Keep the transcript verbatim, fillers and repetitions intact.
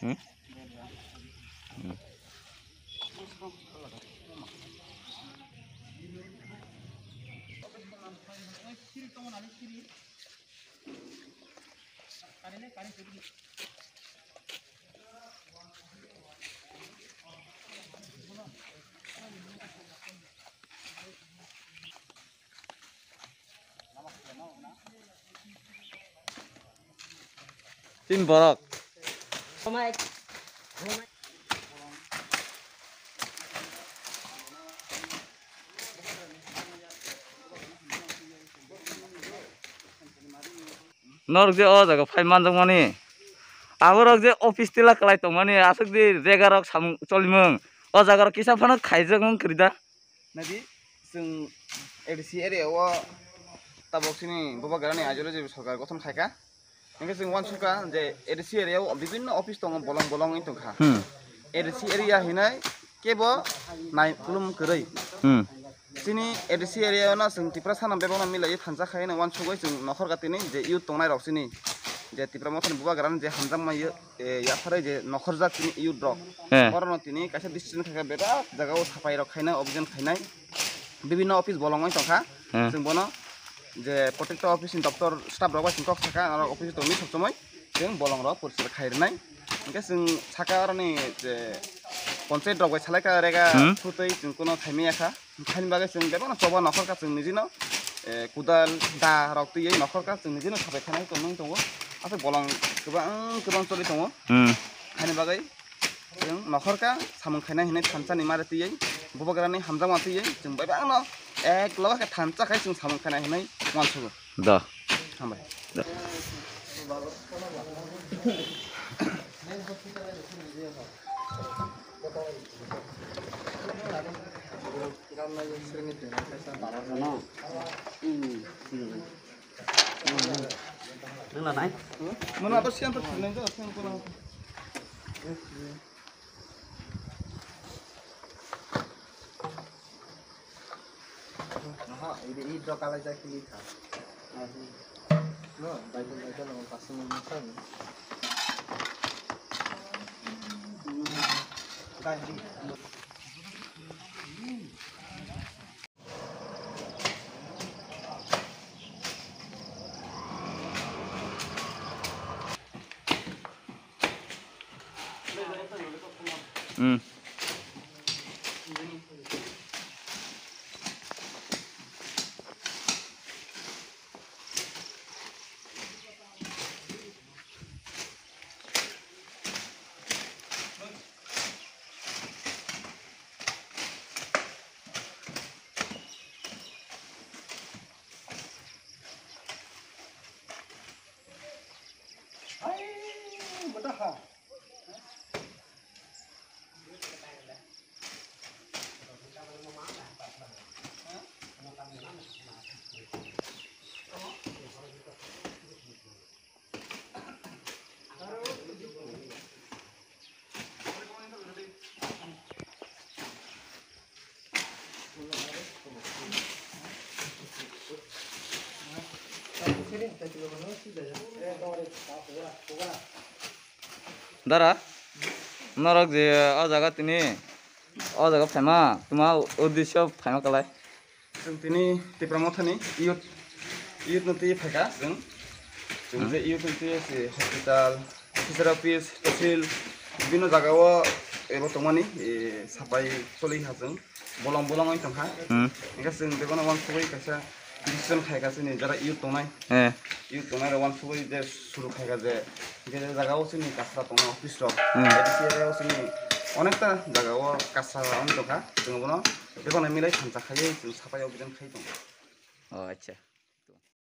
Hmm? Hmm. Tin borok. Norok je o jaga phai manjakmani, aborok je office tila kwlai tongmani, aswk di regarok samung cholimung, o jagarok kisa phano khaijakmung kwrwi da. Naidi, chwng A D C area o tabok chini Bubagrani ideology sorkar gothon khaikha. Hingke chwng uansukha je A D C area o bibinno office tongo, bolong bolong wng tongkha. Hmm. A D C area hinai kebo nai kulum kwrwi. Hmm. Chini A D C area no chwng Tiprasa no bebak no milai thansa khai no uansugwi chwng nokhor ga tini je youth tongnai rok chini je Tipra Mothani Bubagrani je hamjakma yo-, eh, yapharwi je nokhorjak chini youth rok. Eh. Borokno tini kaisa decision khaikha, berak jaga o sapai rok khainai, objection khainai. Bibinno office bolong wng tongkha. Hmm. Chwng bono je protekta office ni doctor staff rok bai chwng kok sakha, aro office tongwi sokchomoi chwng bolong rok poriskar khai rwnai. Hingke chwng saka aroni je ponchayat rok bai salaikha rega Hmm. thutwi chwng kuno khaimaya kha. Haini bagwi chwng bebakno choba nokhorkha chwng nijino, eh, kudal da rok twiwi nokhorkha chwng nijino sapai khainai tongmung tongo. Aswk bolong kwbang kwbang choli tongo. Hmm. Haini bagwi chwng nokhorkha samung khainai hinwi thansani mare twiwi Bubagrani hamjakma twiwi chwng bebakno ek loge khe thansa khai chwng samung khainai hinwi uansugo. Da. Hambai. Da. Nung lanai? Mano ato siyan to thunai to, siyan to lang. Aha, ini, ini dok kalai jai kili kha. No, baikal, baikal, no, pasal no, pasal no. Gai, gai. Hmm. Dara, norok je o jaga tini, o jaga phaima, tuma uddesyo phaima kalai. Chwng tini Tipra Mothani youth, youth no twi phaikha chwng. Chwng Hmm. je youth no twi se hospital, officer office, tehsil, bibinno jaga o ebo tongmani, eh, sapai choli ha chwng. Bolong bolong oi tongkha. Hmm. Hingke chwng bebano wansugwi kaisa decision khaikha chini jara youth tongnai. Eh. Youth tongnai rok wansugwi je suru khaikha je, je jaga o chini kasra tongnai office rok. Hmm. A D C area o chini onekta jaga o kasra wng tongkha. Chwng bono bebakno milai thansa khaiwi chwng sapai o bidin khai tongo. Oh, acha.